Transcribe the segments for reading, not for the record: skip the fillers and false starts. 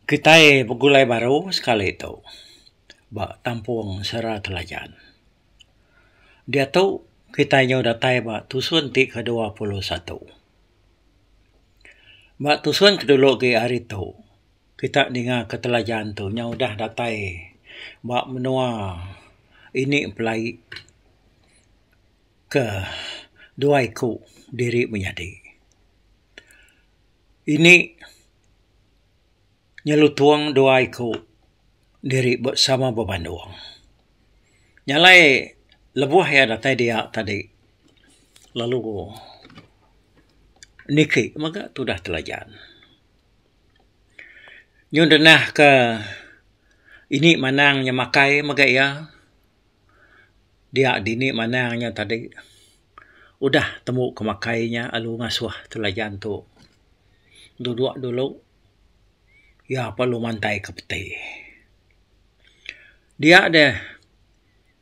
Kitai begulai baru sekali tu ba Tampung Sera Telajan. Diatu kitai nyau datai ba tusun ti ke 21. Ba tusun ke dulu agi hari tu kita ninga ke Telajan tu nyau udah datai ba menua ini pelai ke dua iku diri menyadi. Ini nyelutung dua iku diri sama bebandung. Nya alai lebuh iya datai dia tadi lalu niki mega tudah Telajan. Nyun denah ke ini manang nya makai mega iya dia dini manang nya tadi. Udah tembu ke makai nya lalu ngasuh Telajan tu duduk dulu iya perlu mantai ke peti. Dia deh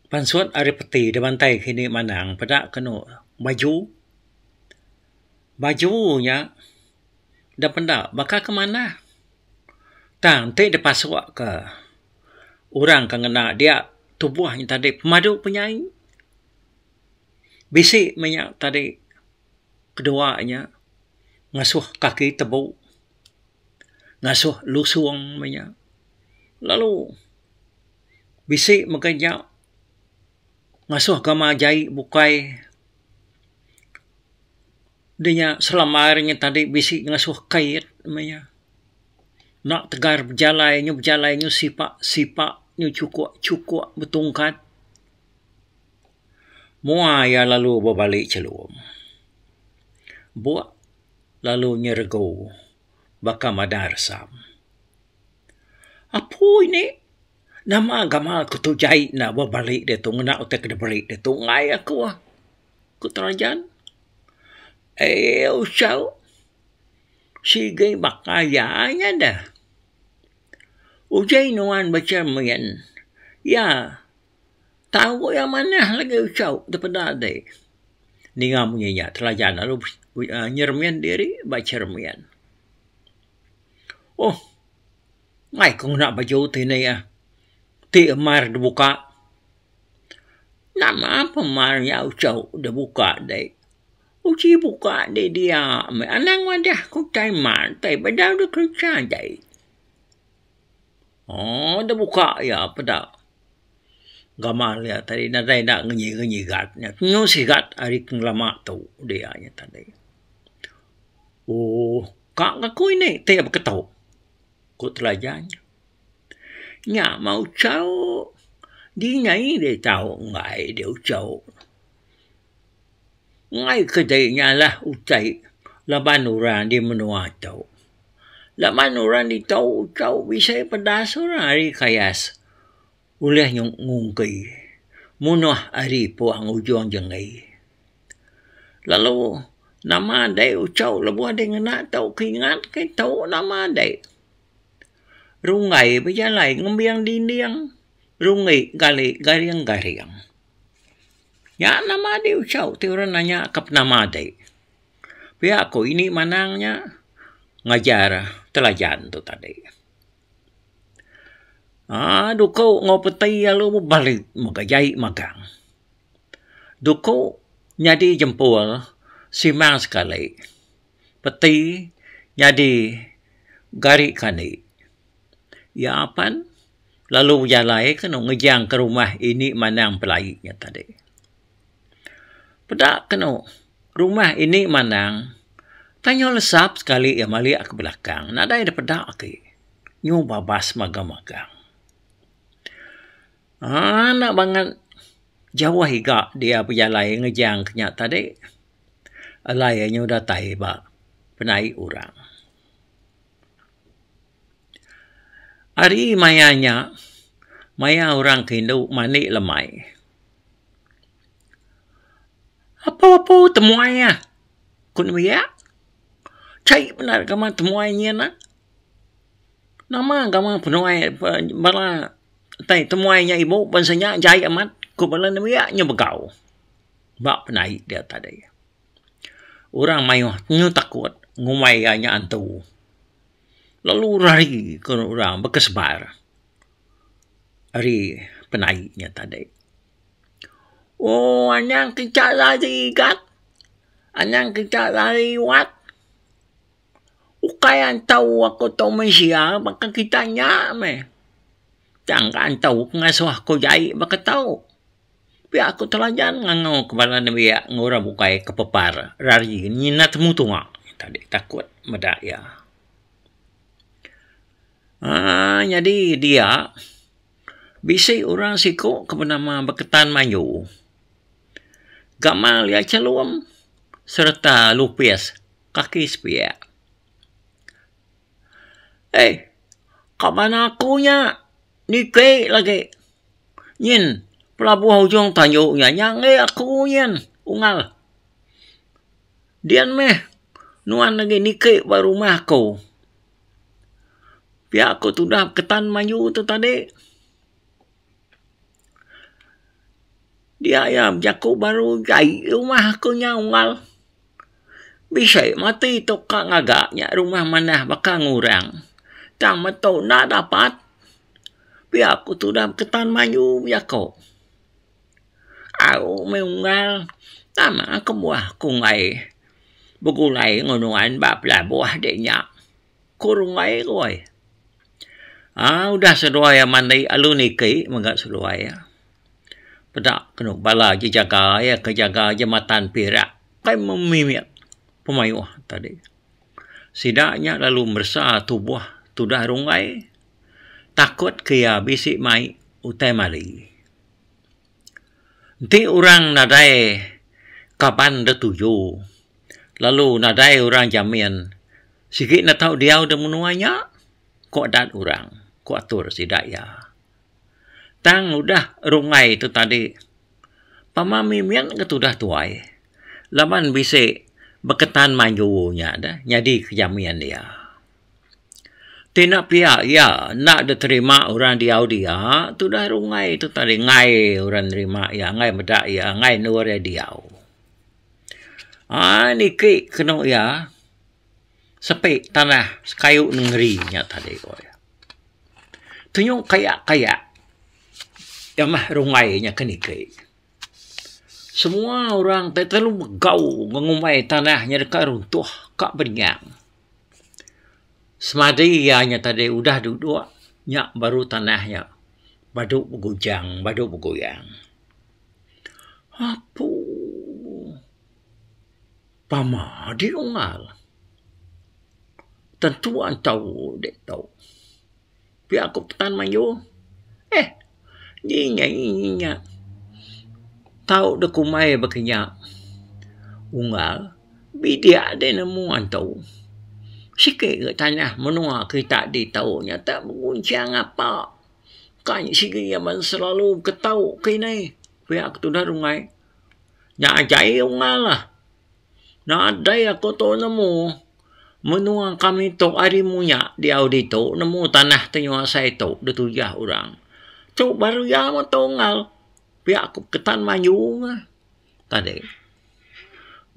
pansut ari peti da bantai ke indi manang peda kenu baju. Baju nya da penda baka ke manah tang enti dipasuk ke orang ke ngena dia tubuh nya tadi pemadu penyai. Bisi meh nya tadi kedua nya ngasuh kaki tebu ngasuh lusung meh nya lalu bisi mega nya ngasuh gamal jai bukai deh nya selambar nya tadi bisi ngasuh kait meh nya enda tegar bejalai nyu bejalai nyu sipak sipak nyu chukuk chukuk betungkat. Mua iya lalu bebali chelum. Buk lalu nyeregu baka madah resam. Apu ini nama gamal ku tu jai enda bebali diatu ngena utai ke diberi diatu enggai aku ah, ku Telajan. Eii uchu sigi baka iya nya deh. Ujai nuan bechemin iya. Tau iya manah lagi uchu da peda ti. Ninga munyi nya Telajan lalu nyeremin diri ba cheremin. Ohh ngai ku ngena baju ti indi ah ti mar da buka. Nama pemar nya uchu da buka ti. Uji buka di dia meh anang madah ku utai mar tai bedau da kereja dei. Ooh da buka iya peda gamal iya tadi nadai enda ngenyigat nya nyu sigat ari ke ngelama tu dia nya tadi. Ooh ka aku ini ti beketu ku Telajan. Nya mah uchu dingai deh tau enggai deh uchu. Enggai ke dei nyalah utai laban orang di menua tu. Laban orang ditu uchu bisi pedas orang ari kayas ulih ngungki munuh ari puang ujung jenggi. Lalu nama dei uchu lebuh dei ngena tu ke ingat ke tu nama dei. Runggai bejalai ngembing dinding runggi gali garing-garing. Nya nama dei uchu ti orang nanya ka penama dei. Pia ku ini manang nya ngajar Telajan tu tadi. Aaa duku enggau peti lalu bebali mega jai magang. Duku nyadi jempol simang sekali. Peti nyadi gari kandi. Iya pan lalu bejalai ke anu ngejang ke rumah ini manang pelai nya tadi. Peda ke anu rumah ini manang tanyau lesap sekali iya malik ke belakang nadai da peda agi nyu babas magang-magang. Aaa enda bangat jauh iga dia bejalai ngejang ke nya tadi alai nyu datai ba penaik orang. Ari maya nya, maya orang ke indu mandi lemai. Apu-apu temuai ah, ku nembiak. Chai bendar gamal temuai nyin ah. Nama gamal penuai bala tai temuai nya ibu bansa nya jai amat ku bala nembiak nya begau ba penaik dia tadi. Orang mayuh nyu takut ngumbai iya nya antu. Lalu rari ke orang bekesebar ari penai nya tadi. Oh anang kita lari gat. Anang kita lari wat. Ukai antau aku tu mensia baka kita nya meh. Tang ka antau ke ngasuh aku jai baka tu. Pia aku telajan ngangau ke bala nembiak enggau orang bukai ke pepar rari nyinat temu tunga tadi takut meda iya. Aaa nyadi dia bisi orang siku ke benama Beketan Mayu. Gamal iya chelum sereta lupis kaki sepiak. Eh kaban aku nya niki lagi nyin pelabuh ujung tanju nya nya enggai aku nyin unggal. Dian meh nuan lagi niki ba rumah aku. Pia ku tudah Beketan Mayu tu tadi. Dia iya bejaku baru jai rumah aku nya unggal. Bisi mati tu ka ngaga nya rumah manah baka ngurang. Tang metu enda dapat. Pia ku tudah beketan mayu bejaku. Au meh unggal nama kebuah ku enggai begulai enggau nuan ba pelabuh dek nya. Ku runggai ku ai. Aaa udah seduai iya mandi lalu niki mega seduai iya. Peda kenu bala jejaga iya ke jaga jematan pirak kai memimit pemayuh tadi. Sida nya lalu meresa tubuh tudah runggai takut ke iya bisi mai utai mali. Enti orang nadai kaban da tuju lalu nadai orang jamin Sigi enda tau diau da menua nya, ku adat orang, ku atur sida iya. Tang udah runggai tu tadi, pama mimit ke tudah tuai laban bisi beketan maju nya deh nyadi ke jamin iya. Ti enda pia iya enda diterima orang diau dia tudah runggai tu tadi enggai orang nerima iya enggai meda iya enggai endur iya diau. Aaa niki kenu iya. Sepi tanah sekayu nengeri nya tadi ku iya. Tunjuk kayak kayak iya mah runggai nya ke niki. Semua orang ti terlalu megau ngumbai tanah nya deka runtuh ka benyang. Semadi iya nya tadi udah duduk nya baru tanah nya badu begujang badu begoyang. Apu. Pama di unggal. Tentu antau dek tau. Pia ku petan mayu. Eh nyi nya tau dek kumbai baka nya. Unggal bidik dek nemu antu. Siti ga tanah menua kita ditu nya tak beguncang apa. Kai sigi aban selalu ketau kinih pia ku tundah runggai. Nya ajai unggal lah. Nadai aku tu nemu menua kami tu ari munya diau ditu nemu tanah ti nguasai tu da tujah orang. Tu baru iya meto unggal pia ku ketan mayu tadi.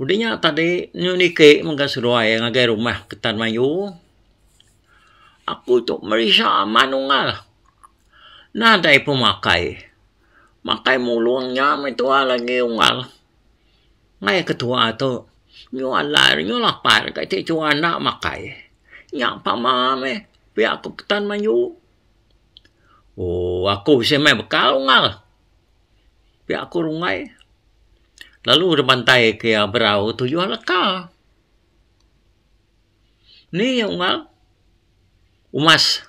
Udah nya tadi nyu niki mega seduai ngagai rumah ketan mayu. Aku tu merisa amat unggal. Nadai pemakai. Makai mulung nya meh tuai lagi unggal. Ngai ketua tu nyu alai nyu lapar ka ti tua enda makai. Nya pama meh pia ku ketan mayu. Ooh aku bisi meh bekal unggal. Pia ku runggai. Lalu dibantai ke iya berau tuyuh leka. Ni unggal umas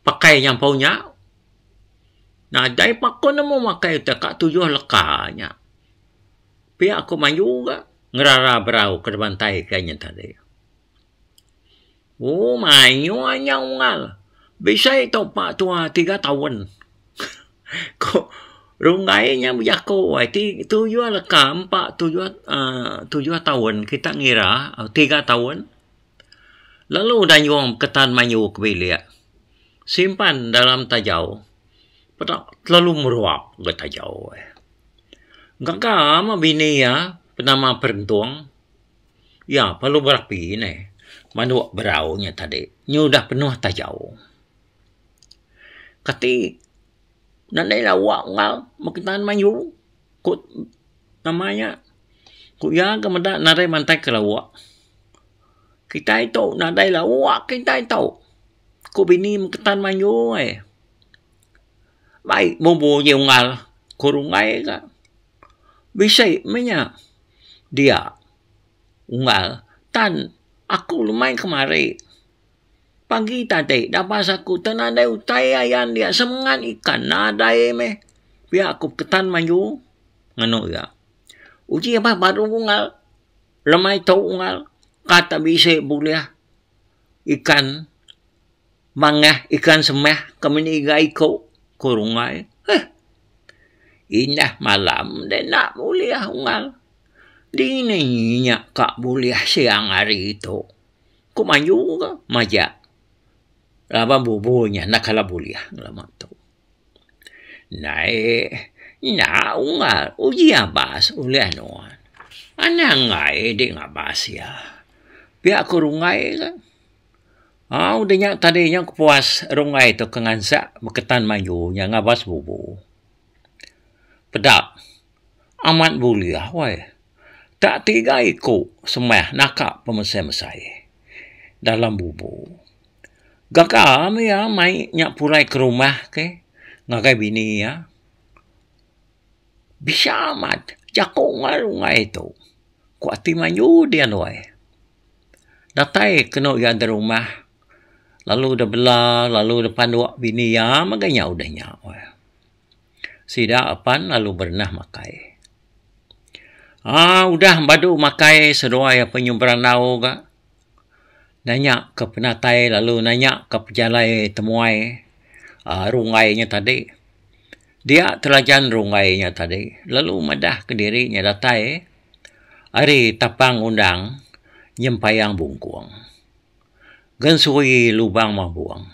pakai nyampau nya nadai pakun nemu makai te ka tuyuh leka nya. Pia ku mayu ga ngerara berau ke dibantai ka inya tadi. Ooh mayuh nya unggal bisi tu pa tua tiga taun ku runggai nya bejaku ai ti tuyuh leka empa tuyuh aaa tuyuh taun kita ngira tiga taun lalu dayung ketan mayu ke bilik simpan dalam tajau peda terlalu meruap ga tajau eh. Gaga mah bini iya penama Perentung iya perlu berapi neh. Manuk berau nya tadi nyu udah penuh tajau. Kati nadai lawa enggau beketan mayu ku nama nya ku iya ga meda nadai mantai ke lawa. Kitai tu nadai lawa kitai tu ku bini beketan mayu ai. Bai bubu ji unggal ku runggai ga. Bisi meh nya dia. Unggal, tan aku lemai kemari. Pagi tadi dabas aku te nadai utai ayan dia semengat ikan nadai meh. Pia ku ketan maju nganu iya. Uji abah baru unggal lemai tu unggal kata bisi bulih ikan mangah ikan semah ke meniga iku ku runggai. Heh indah malam deh enda bulih unggal. Dini nya ka bulih siang hari tu. Ku mayu ka majak laban bubu nya enda kala bulih ngelama tu. Ndai enda unggal uji abas ulih nuan. Anang enggai di ngabas iya. Pia ku runggai ka. Au udah nya tadi nya kepuas runggai tu ke ngansak beketan mayu nya ngabas bubu. Peda amat bulih weh. Tak tiga iku semah naka pemesai-mesai dalam bubu. Gaga meh iya mai nya pulai ke rumah ke ngagai bini iya. Bisa amat jaku ngai-ngai tu ku ati mayu dian weh. Datai kenu iya da rumah lalu da bela lalu da panduk bini iya mega nya udah nya weh. Sida apan lalu berenah makai. Aaa udah badu makai seduai apan nyu berandau ga. Nanya ke penatai lalu nanya ke pejalai temuai aaa runggai nya tadi. Dia telajan runggai nya tadi lalu madah kediri nya datai ari tapang undang nyempayang bungkung. Gensui lubang mabung.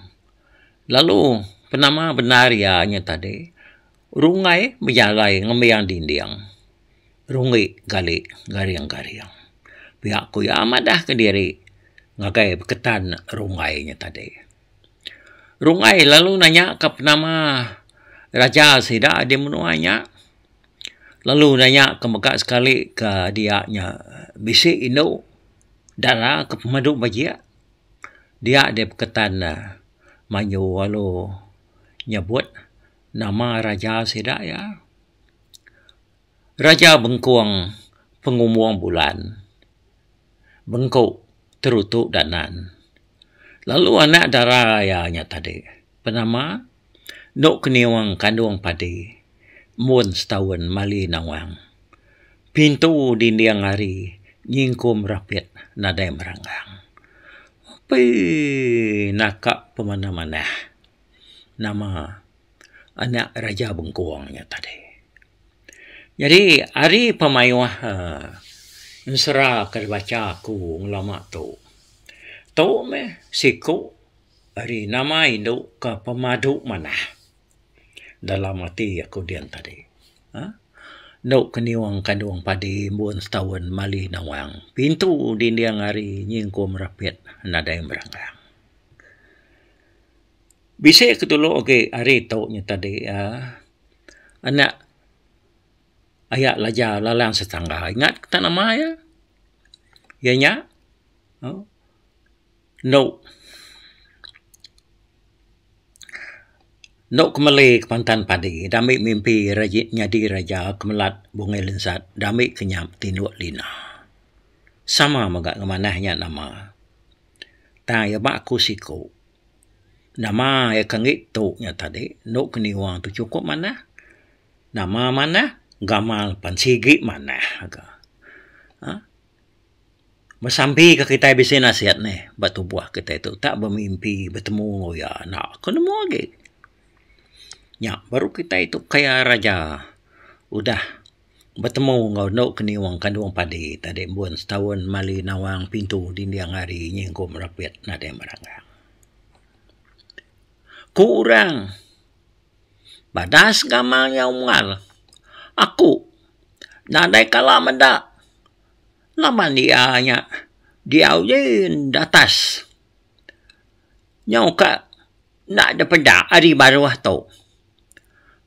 Lalu penama bendar iya nya tadi runggai bejalai ngembing dinding runggi gali garing-garing. Pia ku iya madah kediri ngagai beketan runggai nya tadi. Runggai lalu nanya ka penama raja sida di menua nya lalu nanya ka mega sekali ka dia nya bisi indu dara ke pemadu bajik. Dia deh peketan ne mayu lalu nyebut nama raja sida iya. Raja Bengkung Pengumbung Bulan Bengku Terutu Danan. Lalu anak dara iya nya tadi penama Endo Keniung Kandung Padi Embun Setaun Mali Nawang. Pintu dinding hari nyingkum rapit nadai meranggang. Pii naka pemanah-manah nama anak Raja Bengkung nya tadi. Nyadi ari pemayuh uhh ensera ke dibacha aku ngelama tu, tu meh siku ari nama indu ke pemadu manah. Dalam ati aku dian tadi uhh endo ke niung kandung padi embun setaun mali nawang pintu dinding hari nyingkum rapit nadai meranggang. Bisi ke dulu agi hari tu nya tadi uhh anak aya Laja Lalang Setangga ingat kita nama iya. Iya nya uhh endo. Endo ke meli ke pantan padi dambi mimpi nyadi raja ke melat bungai lensat dambi ke nyap tinduk lina. Sama mega ngemanah nya nama. Tang iya ba aku siku. Nama iya ke enggi tu nya tadi endo ke niwa tu chukup manah. Nama manah gamal pan sigi manah ga. uhh Besampi ka kitai bisi nasit neh ba tubuh kitai tu tak bemimpi betemu enggau iya enda ku nemu agi. Nya baru kitai tu kaya raja udah betemu enggau endo keniung kandung padi tadi embun setaun mali nawang pintu dinding hari nyingkum rapit nadai meranggang. Ku orang badas gamal iya unggal aku nadai kala meda. Laban iya nya. Diau din atas. Nyau ka enda dipeda ari baruh tu.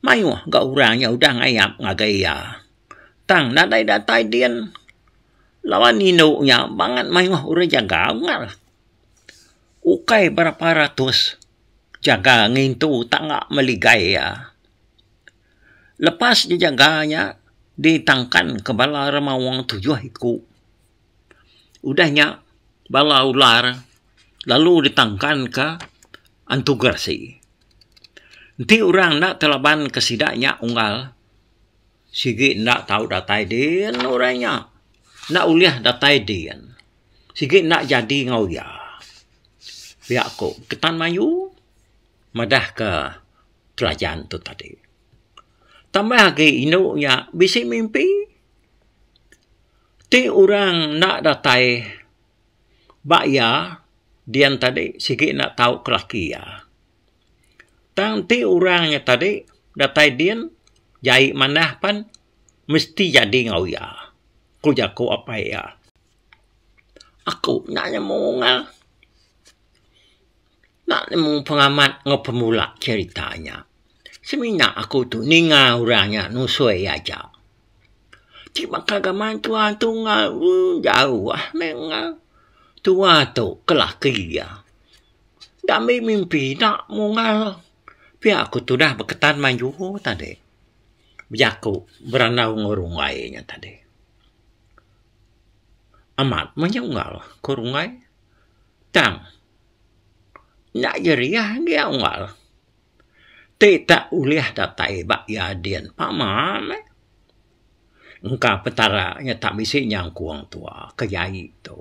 Mayuh ga orang nya udah ngayap ngagai iya. Tang nadai datai din laban indu nya bangat mayuh orang jaga ngal. Ukai berapa ratus jaga ngintu tangga meligai iya. Lepas dijaga nya ditangkan ke bala remaung tujuh iku. Udah nya bala ular lalu ditangkan ke antu gerasi. Enti orang enda telaban ke sida nya unggal sigi enda tau datai din orang nya. Enda ulih datai din. Sigi enda jadi enggau iya. Pia ku Ketan Mayu madah ke Telajan tu tadi. Tambah agi indu nya bisi mimpi ti orang enda datai ba iya dian tadi sigi enda tau ke laki iya. Tang ti orang nya tadi datai din jai manah pan mesti jadi enggau iya, ku jaku apai iya. Aku enda nemu ngal. Enda nemu pengamat enggau pemula cherita nya. Semina aku tu ninga orang nya nusui aja. Ti baka gamal tua tu enggau uhh jauh meh enggau. Tua tu ke laki iya. Enda mih mimpi enda munggal. Pia ku tudah beketan maju tadi. Bejaku berandau enggau runggai nya tadi. Amat meh nya unggal ku runggai. Tang enda jeriah agi unggal. Ti tak ulih datai ba iya din pama meh. Engka petara nya tak bisi nyangkung tua ke jai tu.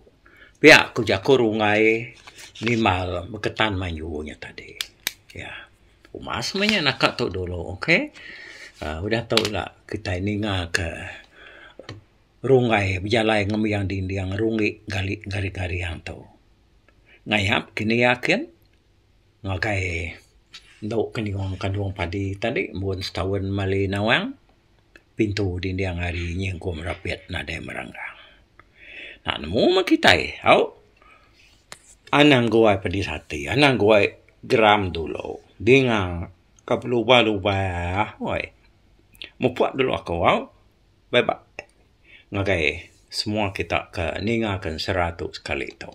Pia ku jaku runggai nimbal beketan mayu nya tadi. Ya umas meh nya naka tu dulu ok. uhh Udah tu ila kitai ninga ke Runggai bejalai ngembiang dinding runggi gali garing garing tu. Ngayap kini akin ngagai endo ke nyuong kandung padi tadi mun sitaun mali nawang pintu dinding ari nyingkum rapit nadai meranggang. Nak nemu meh kitai au anang guai pedis ati anang guai geram dulu dinga ka belubah lubah weh. Mupuk dulu aku au. Bye bye ngagai semua kita ke ninga ke ensera tu sekali tu.